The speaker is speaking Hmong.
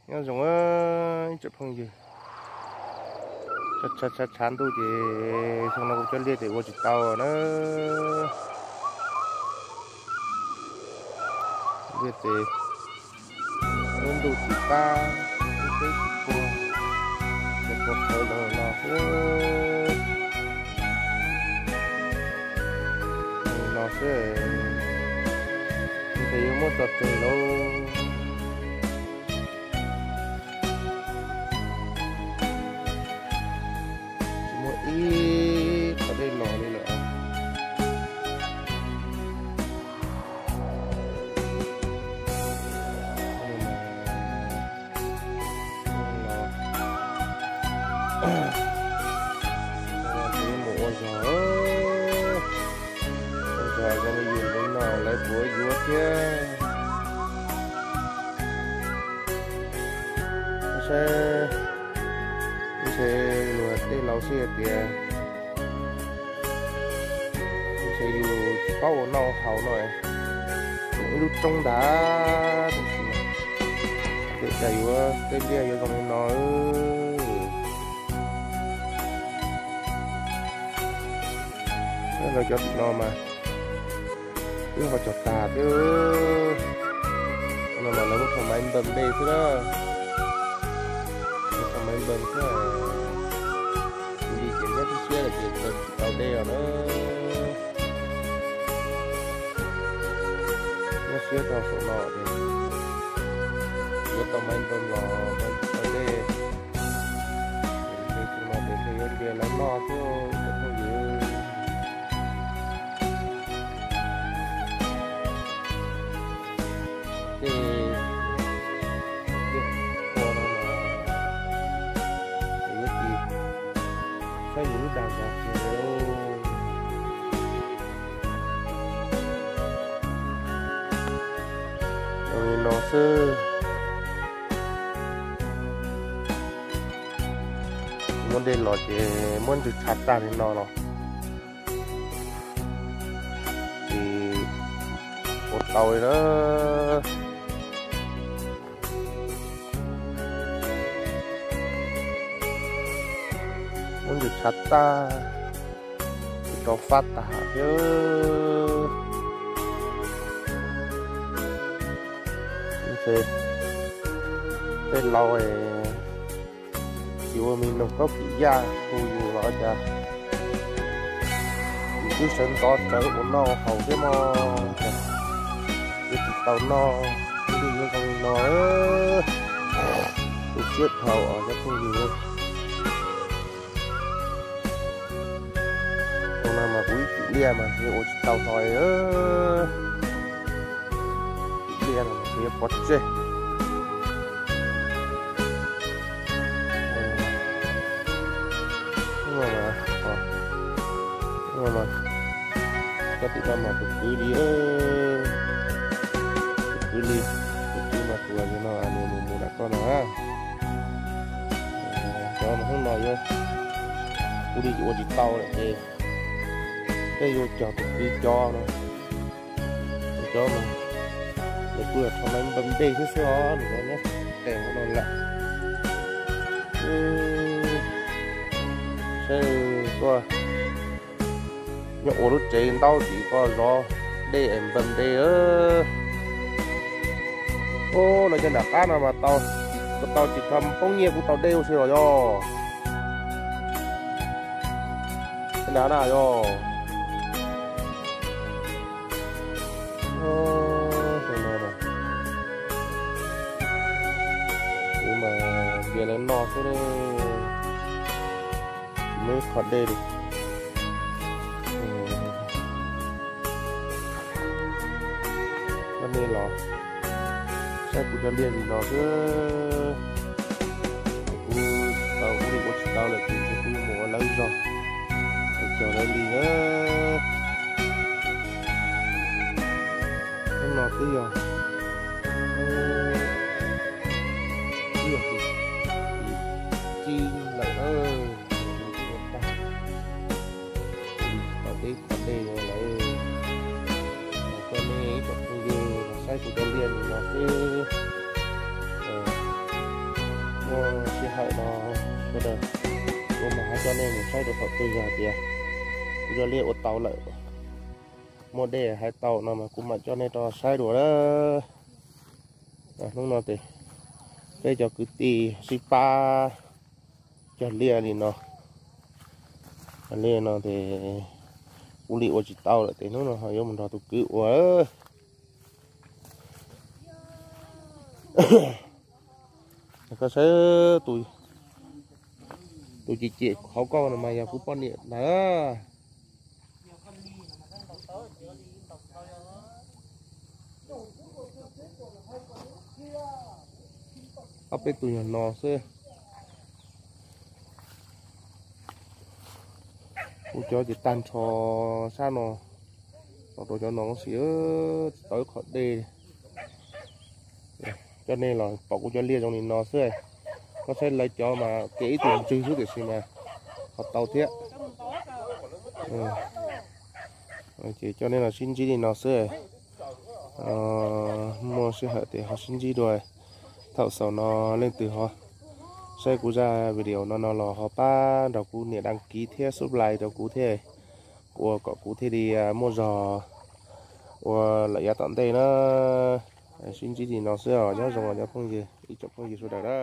Nyob zoo ib tsoom phooj ywg, tshav tshav ntuj ces xyoo no kuv cov liaj ces ua tsis tau na. Liaj ces lub ntuj tsis pab, lub teb tsis puag, ces puag khawv zoo li no xwb. Li no xwb, ces yuav muab tso tseg lauj. Tsis muaj ib qhov dej los li lawm. Mus ua zog, ua zog zoo li yus mus no lawv puas yuav thiab. Saib, ntshe luag tej laus xwb hais tias ntshe yus tsis paub ua noj haus no, ib lub roob ntag, tiam sis mas tej cas yuav tej liaj yuav zoo li no. Lawv cov tim no mas twb ho cog tag thiab. No mas lawv muab rho maiv npawm dej xwb na. Muab rho maiv npawm xwb. Kuv li ces nyob tib siab lawm ces tsis tau dej os na. Nyob siab rau saum no ces yuav tau maiv npawm los tau dej. Ces tus no ces ntshe yuav nce lawv noj xwb cov phooj ywg. Tej liaj qhua no mas yuav tsis saib yus lub dag zog kiag li. Zoo li no xwb. Muab dej los ces muab ntsws tshav tag li no los ces ua tau li na. Muab ntsws tshav tag, rau fab tag thiab. Ntshe tej laus tsis ua me noog kaub kim yaj hu yus los cas yus twb sawv ntxov tsawv ua noj haus thiab mog. Yuav tsis tau noj, ib lub yuav zoo li no. Tu siab dhau os cov phooj ywg. Tus no mas kuv ib kim liaj mas ntshe ua tsis tau hlo. Kim liaj no mas ntshe yuav pov tseg. Cov tim no mas tus kwv li, tus kwv li, tus kwv mas tus no nws mus mus nram koj no. Cov no hnub no yuav, kuv li ua tsis tau lawm ces tej yuav cog tus kwv cov no. Cov no nws kuj yog rho maiv npawm dej xwb xwb os, nws nyob tes hauv no lawm. Saib koj nyob ua lub tsev ntaub tim koj zov dej es npawm dej. Ub, no cov nram qab no mas tau, tau tsis tau poob nyiaj kuj tau dej ua si los yog. Nram na yog. Kuv mas ntiav lawv noj xwb, tsis muaj ib qho dej li. Koj nej los saib kuv cov liaj li no xwb. Kuv tau kuv li ua tsis tau lawm ces kuv yuav mus ua lawv zog, cog lawv li na. Hnub no twb yog, twb yog tim tsib lawm na. Tau peb qhov dej lawm. Coj nej ib tsoom phooj ywg los saib kuv cov liaj li no xwb. Nej mus saib rau thaum twg yog tias kuv cov liaj ua tau lawm, muaj dej hais tau no mas kuv mam coj nej rov saib dua na. Hnub no ces peb cov kwv tij sib pab cog liaj li no. Cog liaj no ces kuv li ua tsis tau lawm ces hnub no ho yuav mus nrog tus kwv ua. Koj saib tus cem cem hauv koj no mas yog kuv poj niam ntag. Ob peb tus yog no xwb. Kuv cov ces tag nrho sab no los rau cov no xwb, tsis tau ib qho dej. Coj nej los pom kuv cov liaj zoo li no xwb. Koj saib lawv cov mas kev ib tug ntswg xwb tiam sis mas ho tau thiab. Ces coj nej los sib ntsib li no xwb. Muaj sij hawm ces ho sib ntsib dua. Thaum xaus no leej twg ho saib kuv zaj video no no los ho pab nrog kuv nias đăng ký thiab subscribe rau kuv thiab, ua kom kuv thiaj li muaj zog ua lawm yav tom ntej na. Sib ntsib li no xwb os, nyob zoo os cov phooj ywg, ib tsoom phooj ywg sawv daws na.